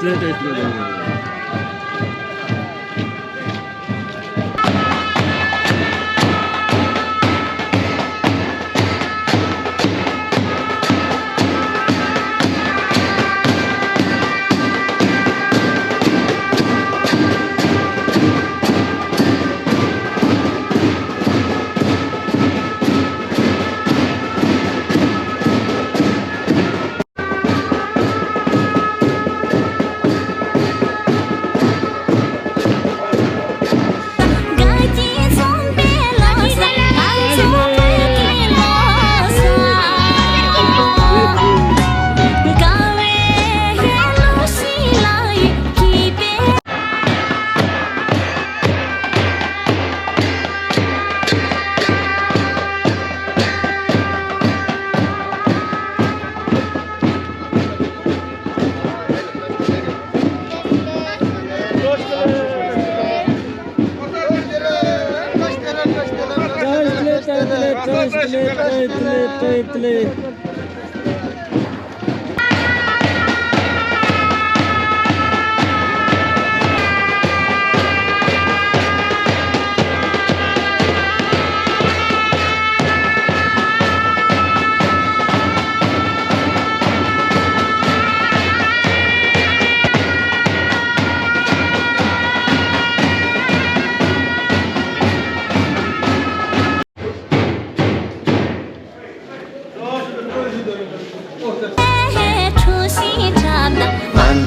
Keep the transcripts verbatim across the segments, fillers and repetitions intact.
ང་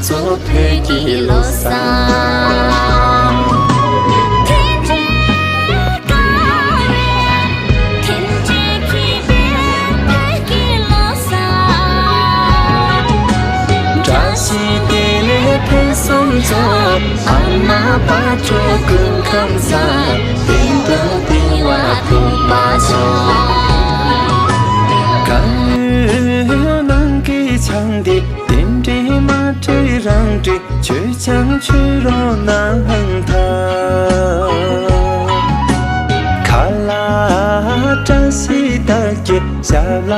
ཚོ་བོད་ཀྱི་ལོ་གསར། བཀྲ་ཤིས་བདེ་ལེགས་ཕུན་སུམ་ཚོགས། ཨ་མ་དཔལ་འབྱོར་སྐུ་ཁམས་བཟང་། བདེ་འགྲོ་བདེ་བ་ཐོབ་པ་ཤོག་གང་ཡོད་ནང་གི་ཆང་འདི། བདེན་འདྲེ་མ་འདྲེ་རང་འདྲེ། ཆོས་ཆང་མཆོད་རོགས་གནང་ཐལ། ཁ་ལག་བཀྲ་ཤིས་རྟགས་བརྒྱད་ཞབས་ལ།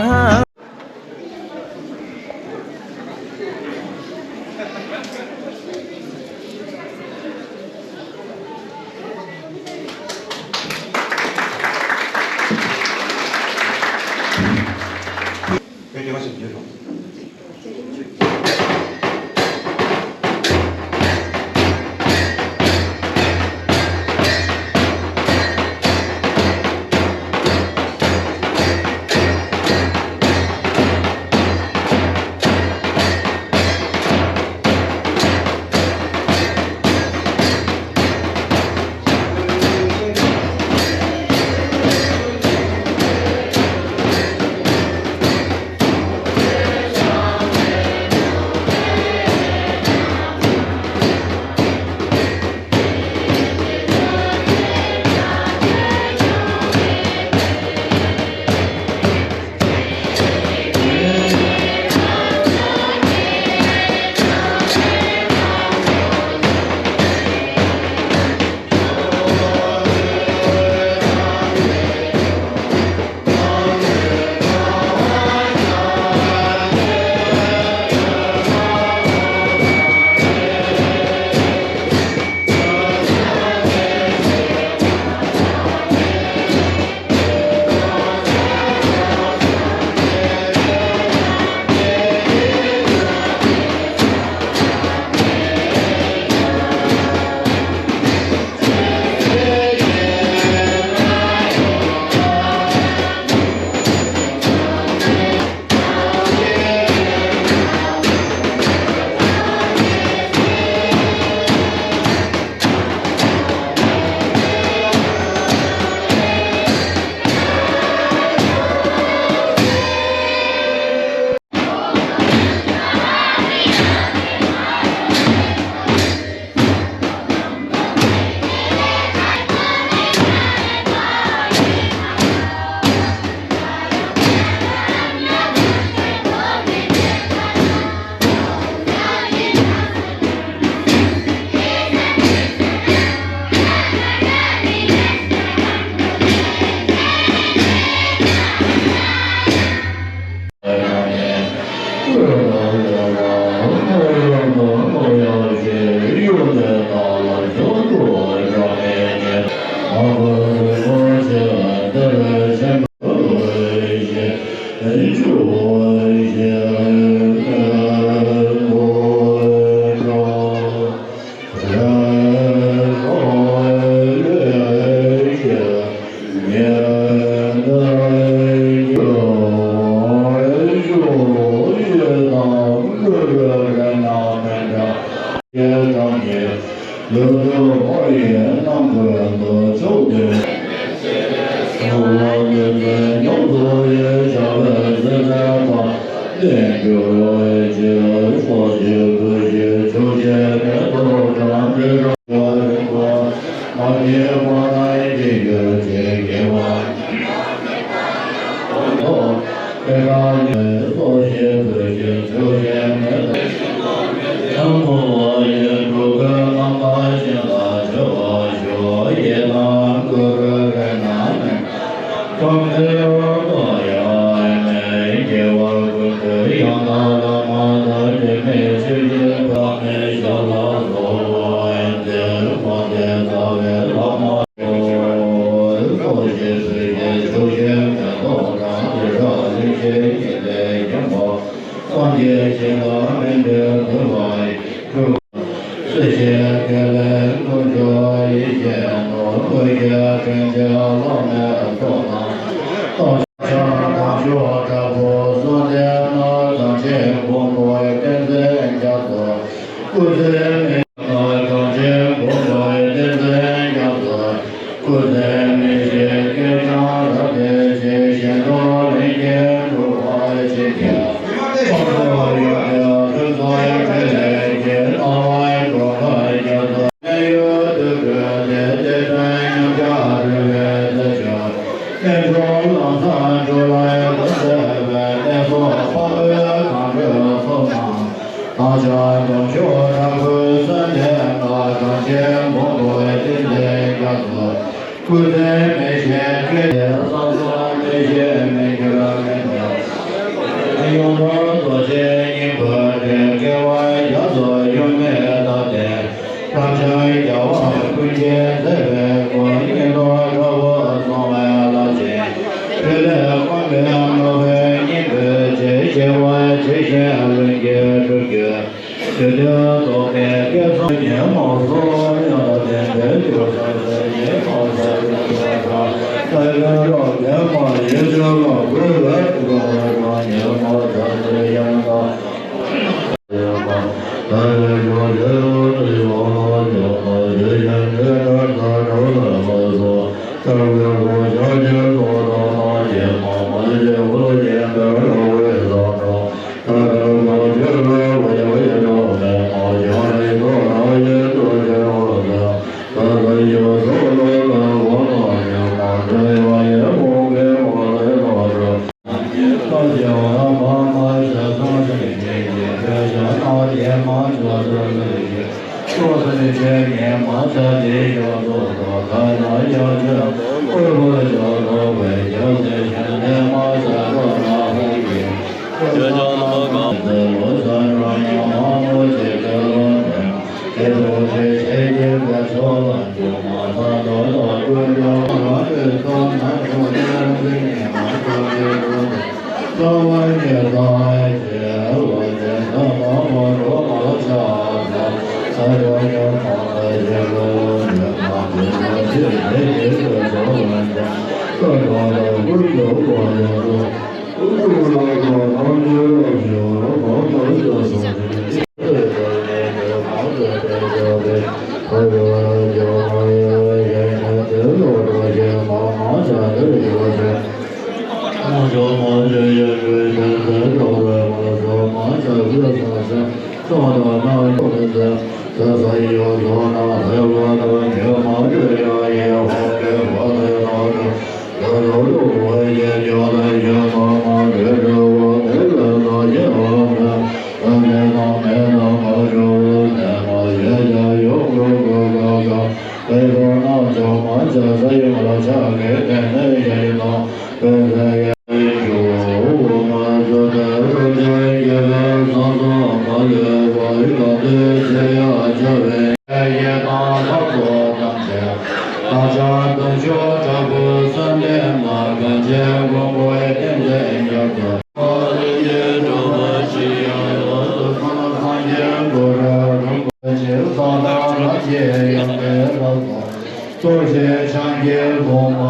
ཚོགས་ཞིང་ཆང་གི་ལོ་མ་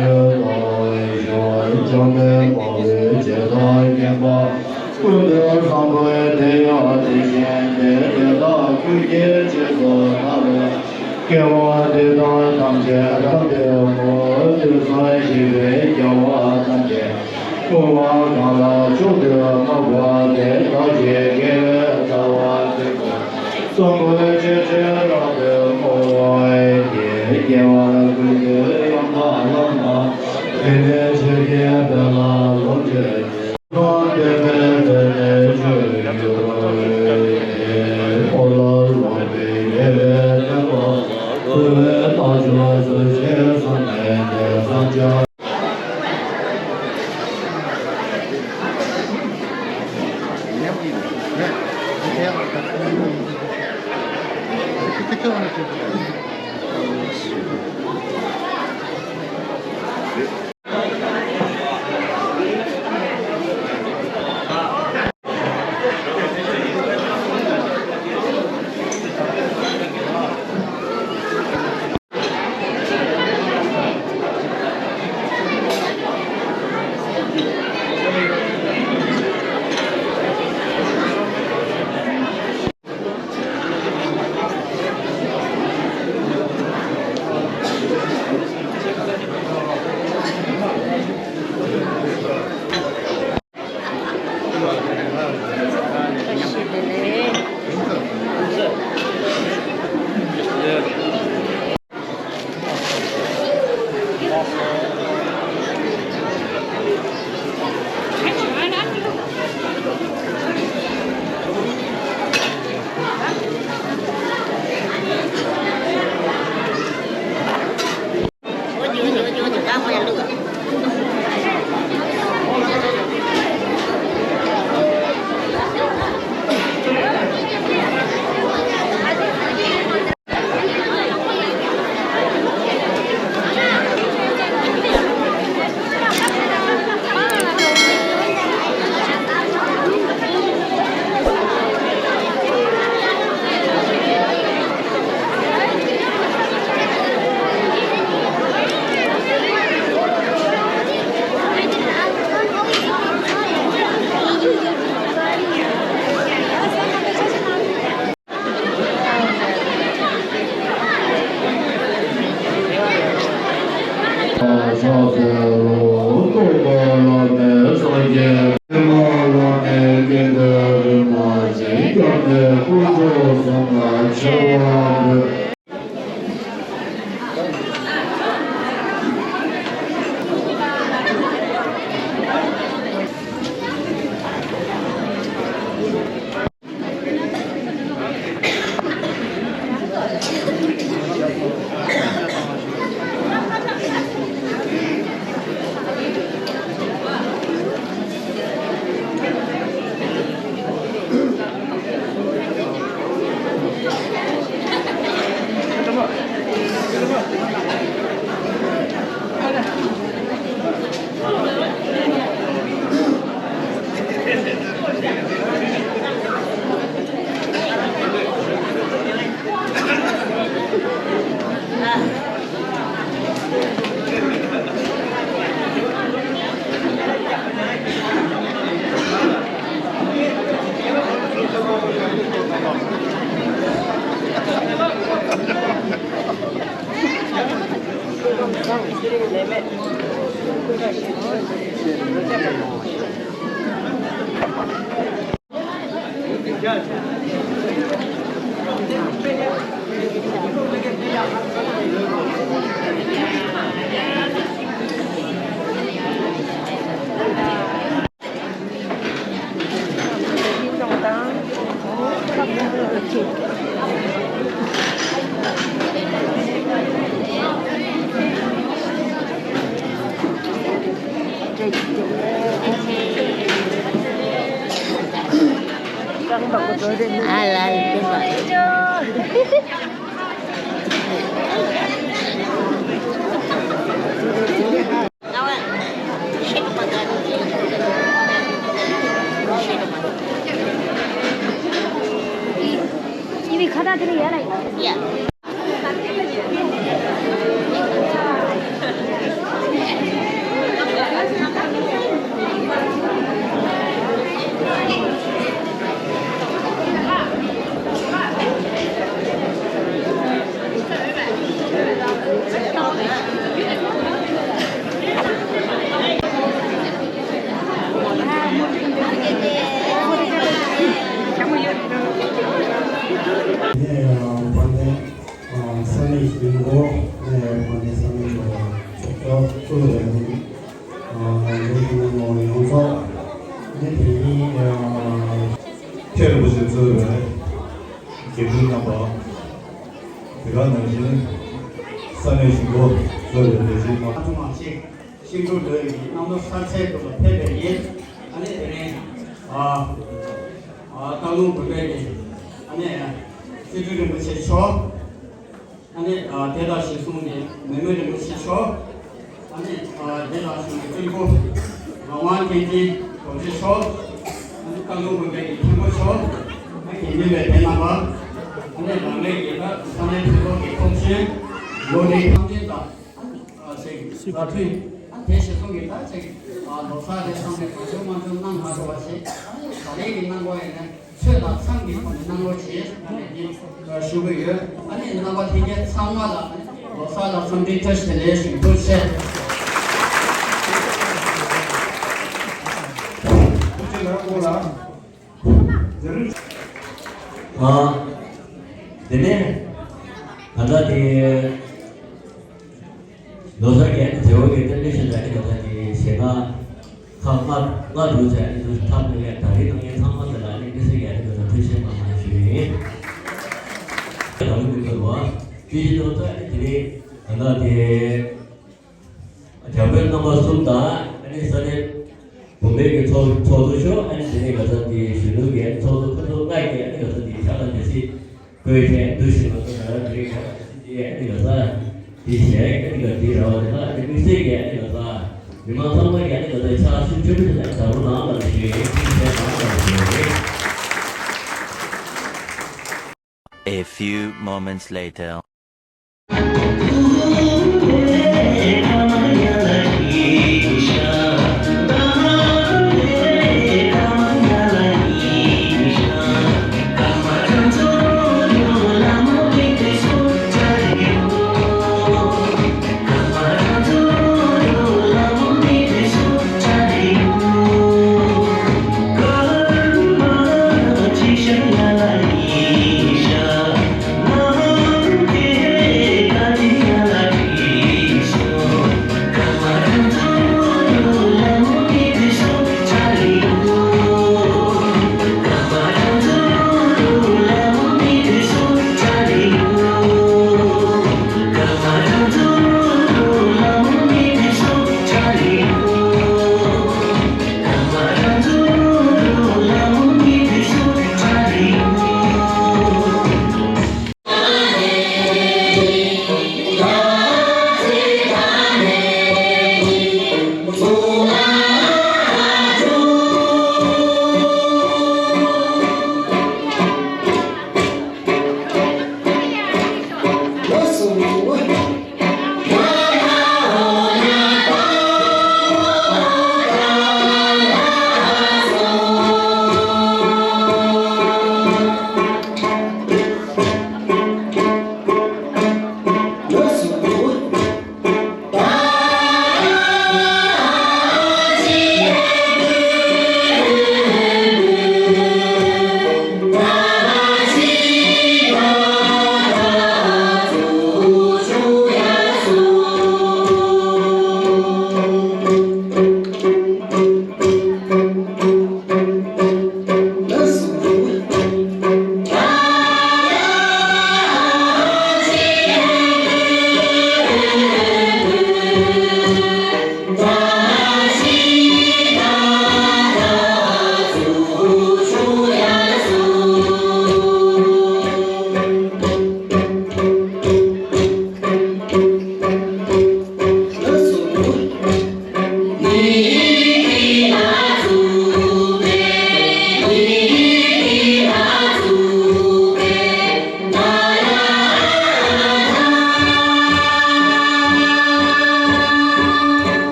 ཡོད་དོ། ཞོ་ཅོག་པའི་མ་བུའི་བྱེ་བྲག་མཁན་པ། ཀུན་ཏུ་བཟང་པོའི་དེ་ཡང་དེ་བཞིན་ཏེ། དེ་དག་ཀུན་གྱི་རྗེས་སུ་བདག་སློབ་ན། དགེ་བ་འདི་དག་ཐམས་ཅད་རབ་ཏུ་བསྔོ། དུས་གསུམ་གཤེགས་པའི་རྒྱལ་བ་ཐམས་ཅད་བསྐོར་བ་གང་ལ་མཆོག་ཏུ་བསྔགས་པ་དེ་དག་གི་དགེ་བའི་རྩ་བ་འདི་ཀུན། གསོན་པོ་ཆེ་ཆེ་རབ་ཏུ་བསྔོ་བའི་དགེ་བ་ཀུན་ཏུ་ཡོངས་བསྔགས་ལ། དེ་ནས་ཆོས་ཀྱི་དཔལ་ལ་ལོངས་སྤྱོད་ཅིང་། ལོངས་སྤྱོད་པའི་ཚེ་ནས་ཆོས་ཀྱི་འཁོར་ལོ་ལ་ལོག་པའི་དགེ་བའི་བསྟན་པ་འཚོ་བའི་རྟགས་ཤོག་སུ་ཞེས་གསུངས་ནས་དེ་སངས་རྒྱས། ཕྱག་འཚལ་ལོ། རྟོགས་པ་བླ་མེད་སངས་རྒྱས། བླ་མེད་དགེ་འདུན་རིམ་པ་བཞིན། སྐྱབས་གནས་དཀོན་མཆོག་གསུམ་ལ་མཆོད་པ་འབུལ། ས་གནས་ཞིག་ཡིན་གོ། ཨ་ནི་ས་གནས་ཀྱི་ཚོགས་གཙོ་ལས་ཡིན། ཨ་ནི་ཡོངས་རྫོགས་ནི་དེ་ཉིད་ཁྱེད་རིན་པོ་ཆེ་གཙོས་པའི་དགེ་འདུན་རྣམ་པ། དེ་ག་ནང་བཞིན་ས་གནས་ཞིག་གོ་གཙོས་པའི་དེ་བཞིན་མ། ཨ་ཐུ་མ་ཞིག་ཤིང་འབྲུག་ལོའི་གནམ་ལོ་གསར་ཚེས་དུ་ལ་ཕེབས་པའི་ཡིན། ཨ་ནི་དེ་རིང་ཨ་ཨ་སྟག་ལུང་དགོན་པའི་གི་ཨ་ནི་སི་ཏུ་རིན་པོ་ཆེ་མཆོག་ཨ་ནི་ཨ་དེ་དང་གཞིར་བཟུང་གི་མེས་མོ་རིན་པོ་ཆེ་མཆོག་ཨ་ནི་ཨ་དེ་དང་གཞུང་གི་སྤྲུལ་སྐུ་ངག་དབང་བསྟན་འཛིན་རྡོ་རྗེ་མཆོག་ཨ་ནི་སྟག་ལུང་དགོན་པའི་གི་མཁན་པོ་མཆོག་ཨ་དགེ་འདུན་པའི་སྡེ་རྣམ་པ། ཨ་ནི་རང་རེ་གི་ད་ས་གནས་མཐུན་ཚོགས་ཀྱི་ཚོགས་ཆེན་ལོ་འདིའི་འཆམ་མཐུན་དང་ཨ་ཅིག་མཛའ་མཐུན། ཨ་དེ་གཞིར་བཟུང་གི་ད་ཅིག་ཨ་ལོ་གསར་ལས་བསམ་པའི་གང་བྱུང་མང་བྱུང་གནང་མ་འགྲོ་བ་ཞིག་ཨ་ནི་ག་རེ་གི་གནང་དགོས་ཡིན་ན། ཆོས་དང་མཚམས་ཀྱི་ཐོག་ནས་གནང་རོགས་བྱེད་ཟེར་ནས་འདི་ཞུ་གི་ཡོད། ཨ་ནི་རྣམ་པ་ལྷན་རྒྱས་ཚང་མ་ལ་ལོ་གསར་ལ་འཚམས་འདྲི་བཀྲ་ཤིས་བདེ་ལེགས་ཞུ་རྒྱུ་བྱས། ཨ། དེ་ནས་ད་ལྟ་དེ། ལོ་གསར་གྱི་དེ་བོ་གི་རྟེན་འབྲེལ་ཞུ་བྱ་གི་ལོ་གསར་གྱི་ཞལ་ཁ་ཁག་ལྔ་ལྔ་དྲུག་བྱས་ནས་འདུག་ཐབས་མེད་པའི་ད་རེས་གནང་མཁན་ཚང་མ་དེ་ལ་ནི་དམིགས་བསལ་གྱི་ཨ་ནི་ལོ་གསར་ཐུགས་རྗེ་ཆེ་མང་མང་ཞུ་ཡི་ཡིན། ད་རུང་མི་འདུག་བ། དེ་བཞིན་དུ་ད་ནི་དེ་རིང་ད་ལྟ་དེ། རྒྱ་བོད་རྣམ་པ་གསུམ་དང་ཨ་ནི་ས་གནས་བུམ་པའི་གི་ཚོགས་ཚོགས་གཙོ་མཆོག་ཨ་ནི་དེ་ནས་ག་ས་དེ་གཞོན་ནུ་གི་ཚོགས་གཙོ་ཁོ་ཚོ་ལྔ་གིས་ཨ་ནི་ག་ས་དེ་ཕྱག་ལ་འདེགས་སེ་བསྐོས་བྱས་འདུག་བཞིན་ང་ཚོ་ང་རང་དེ་རིང་ཕྱག་ལ་འདེགས་སེ་དེ་ཨ་ནི་ག་ས་དེ་བཞེས་ཨ་ནི་ག་དེ་ར་བ་དེ་ལ་ཨ་ནི་དམིགས་བསལ་གྱི་ཨ་ནི་ག་ས་མི་མང་ཚང་མ་གིས་ཨ་ནི་ག་ས་ཕྱག་ཤུགས་ཆེན་པོ་ཞིག་ཨ་ནི་དྲག་པོ་གནང་བ་ཞུ་ཡི་ཡིན། ཐུགས་རྗེ་ཆེ་གནང་བ་ཞུ་ཡི་ཡིན། A few moments later.